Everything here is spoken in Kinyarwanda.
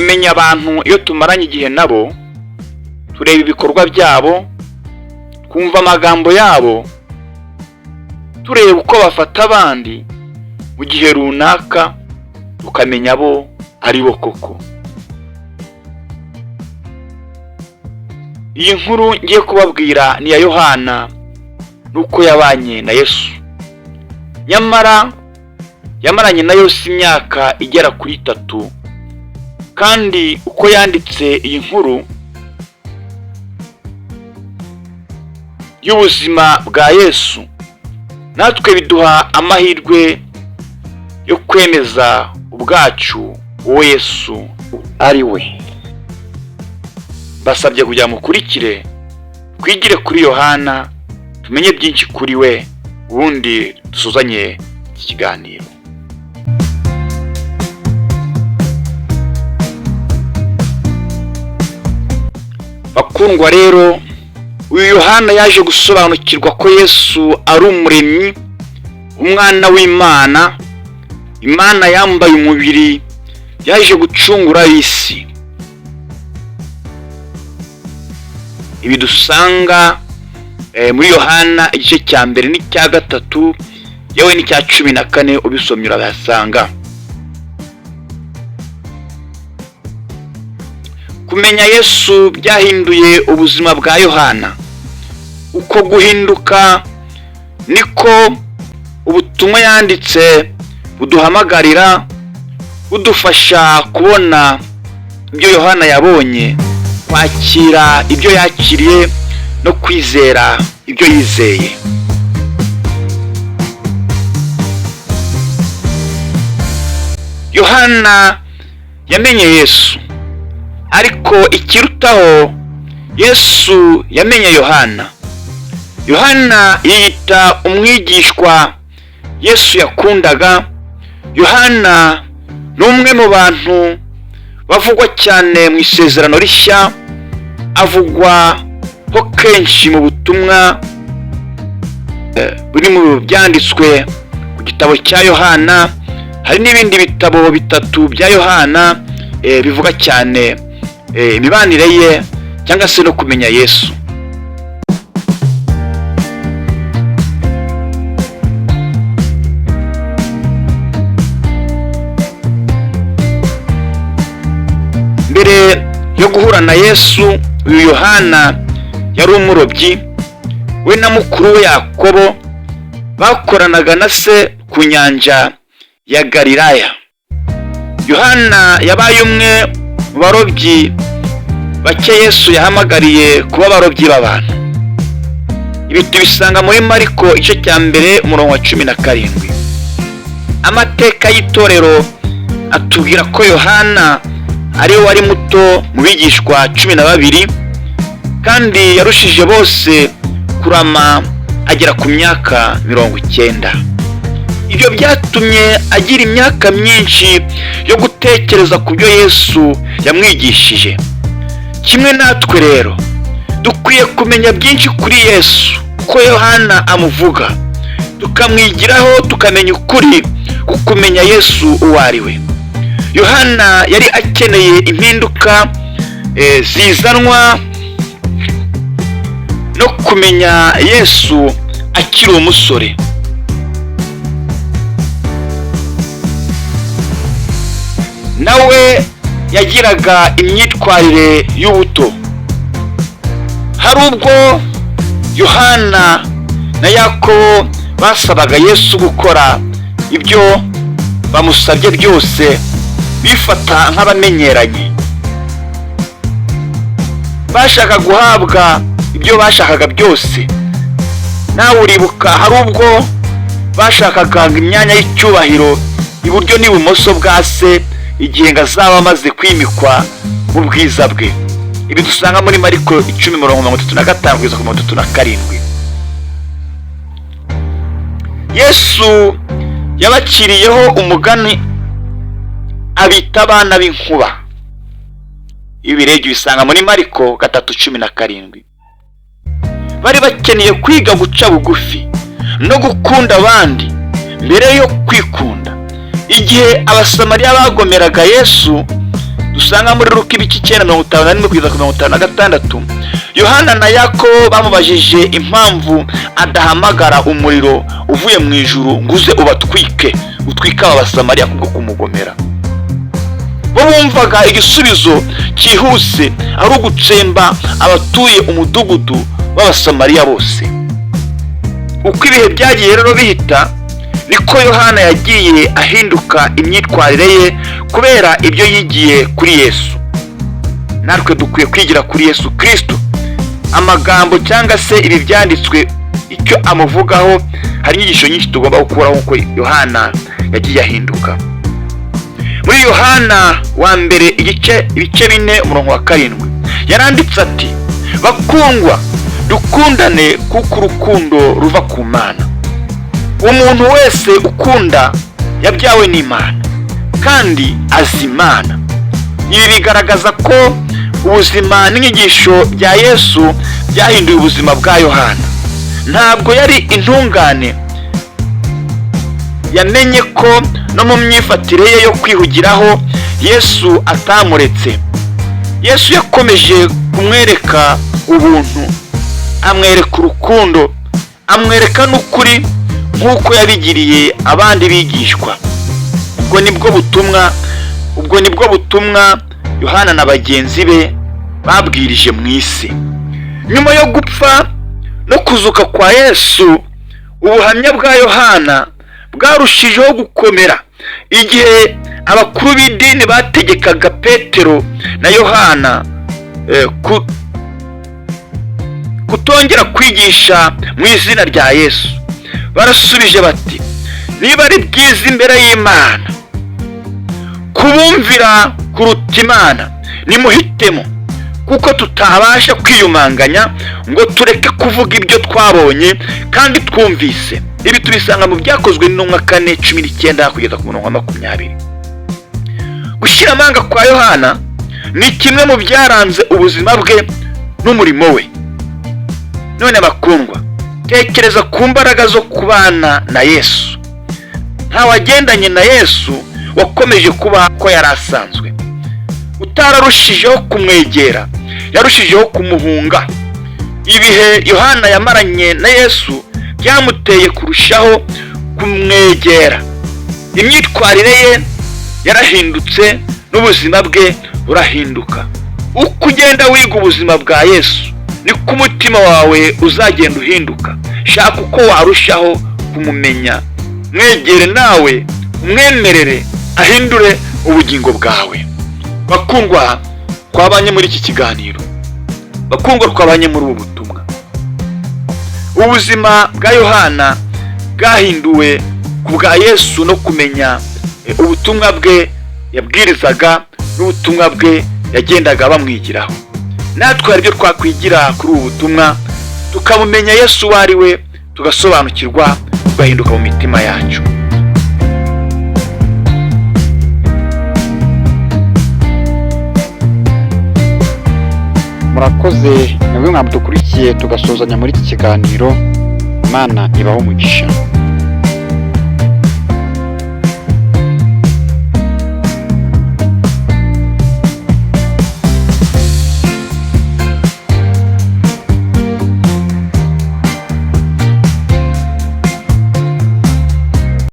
Tumenya abantu iyo tumaranye igihe nabo, tureba ibikorwa byabo, twumva amagambo yabo, tureba uko bafata abandi mu gihe runaka, tukamenya abo ari bo koko. Iyi nkuru ngiye kubabwira ni iya Yohana n'uko yabanye na Yesu. Nyamara yamaranye na Yesu imyaka igera kuri 3, kandi uko yanditse iyi nkuru y'ubuzima bwa Yesu, natwe biduha amahirwe yo kwemeza ubwacu uwo Yesu ari we. Basabye kugira mukurikire, twigire kuri Yohana, tumenye byinshi kuri we, ubundi dusuzanye iki kiganiro. Bakundwa rero, uyu Yohana yaje gusobanukirwa ko Yesu ari umuremyi, umwana w'Imana, Imana yambaye umubiri, yaje gucungura isi. Ibi dusanga muri Yohana igice cya 1 n'icya 3, yewe n'icya 14, ubisomye urabihasanga. Kumenya Yesu byahinduye ubuzima bwa Yohana. Uko guhinduka niko ubutumwa yanditse buduhamagarira, budufasha kubona ibyo Yohana yabonye, kwakira ibyo yakiriye no kwizera ibyo yizeye. Yohana yamenye Yesu, ariko ikirutaho Yesu yamenye Yohana. Yohana yiyita umwigishwa Yesu yakundaga. Yohana ni umwe mu bantu bavugwa cyane mu Isezerano Rishya, avugwa ho kenshi mu butumwa buri mu byanditswe ku gitabo cya Yohana. Hari n'ibindi bitabo 3 bya Yohana bivuga cyane imibanire ye cyangwa se no kumenya Yesu. Mbere yo guhura na Yesu, uyu Yohana yari umurobyi. We na mukuru we Yakobo bakoranaga na se ku nyanja ya Galilaya. Yohana yabaye umwe mu barobyi bake Yesu yahamagariye kuba abarobyi b'abantu. Ibi tubisanga muri Mariko igice cya 1 umurongo wa 17. Amateka y'itorero atubwira ko Yohana ari we wari muto mu bigishwa 12, kandi yarushije bose kurama agera ku myaka 90. Ibyo byatumye agira imyaka myinshi yo gutekereza ku byo Yesu yamwigishije. Kimwe natwe rero, dukwiye kumenya byinshi kuri Yesu uko Yohana amuvuga, tukamwigiraho, tukamenya ukuri ku kumenya Yesu uwo ari we. Yohana yari akeneye impinduka zizanwa no kumenya Yesu akiri umusore. Nawe yagiraga imyitwarire y'ubuto. Hari ubwo Yohana na Yakobo basabaga Yesu gukora ibyo bamusabye byose, bifata nk'abamenyeranye. Bashaka guhabwa ibyo bashakaga byose. Nawe uribuka hari ubwo bashakaga imyanya y'icyubahiro iburyo n'ibumoso bwa se igihe ngo azaba amaze kwimikwa mu bwiza bwe. Ibi dusanga muri Mariko 10:35 kugeza ku 37. Yesu yabaciriyeho umugani abita abana b'inkuba. Ibi birebye ubisanga muri Mariko 3:17. Bari bakeneye kwiga guca bugufi no gukunda abandi mbere yo kwikunda. Igihe Abasamariya bagomeraga Yesu, Dusanga muri Luka ibice 9, 51 kugeza ku 56, Yohana na Yakobo bamubajije impamvu adahamagara umuriro uvuye mu ijuru ngo uze ubatwike, utwike aba Basamariya kubwo kumugomera. Bo bumvaga igisubizo cyihuse ari ugutsemba abatuye umudugudu w'Abasamariya bose. Uko ibihe byagiye rero bihita, niko Yohana yagiye ahinduka imyitwarire ye kubera ibyo yigiye kuri Yesu. Natwe dukwiye kwigira kuri Yesu Kristo. Amagambo cyangwa se ibi byanditswe icyo amuvugaho, hari inyigisho nyinshi tugomba gukuraho uko Yohana yagiye ahinduka. Muri Yohana wa mbere ibice 4, umurongo wa 7, yaranditse ati: "Bakundwa, dukundane kuko urukundo ruva ku Mana. Umuntu wese ukunda yabyawe n'Imana kandi azi Imana." Ibi bigaragaza ko ubuzima n'inyigisho bya Yesu byahinduye ubuzima bwa Yohana. Ntabwo yari intungane. Yamenye ko no mu myifatire ye yo kwihugiraho Yesu atamuretse. Yesu yakomeje kumwereka ubuntu, amwereka urukundo, amwereka n'ukuri nk'uko yabigiriye abandi bigishwa. Ubwo nibwo butumwa Yohana na bagenzi be babwirije mu isi. Nyuma yo gupfa no kuzuka kwa Yesu, ubuhamya bwa Yohana bwarushijeho gukomera. Igihe abakuru b'idini bategekaga Petero na Yohana kutongera kwigisha mu izina rya Yesu, barasubije bati: "Niba ari byiza imbere y'Imana kubumvira kuruta Imana, nimuhitemo, kuko tutabasha kwiyumanganya ngo tureke kuvuga ibyo twabonye kandi twumvise." Ibi tubisanga mu Byakozwe n'Intumwa 4:19 kugeza ku murongo wa 20. Gushyira amanga kwa Yohana ni kimwe mu byaranze ubuzima bwe n'umurimo we. None bakundwa, tekereza ku mbaraga zo kubana na Yesu. Ntawagendanye na Yesu wakomeje kuba ko yari asanzwe. Utararushijeho kumwegera yarushijeho kumuhunga. Ibihe Yohana yamaranye na Yesu byamuteye kurushaho kumwegera. Imyitwarire ye yarahindutse n'ubuzima bwe burahinduka. Uko ugenda wiga ubuzima bwa Yesu, niko umutima wawe uzagenda uhinduka. Shaka uko warushaho kumumenya, mwegere nawe umwemerere ahindure ubugingo bwawe. Bakundwa twabanye muri iki kiganiro, bakundwa twabanye muri ubu butumwa, ubuzima bwa Yohana bwahinduwe ku bwa Yesu no kumenya ubutumwa bwe yabwirizaga n'ubutumwa bwe yagendaga bamwigiraho. Natwe hari ibyo twakwigira kuri ubu butumwa, tukamumenya Yesu uwo ari we, tugasobanukirwa, tugahinduka mu mitima yacu. Murakoze mwebwe mwadukurikiye tugasozanya muri iki kiganiro. Imana ibahe umugisha.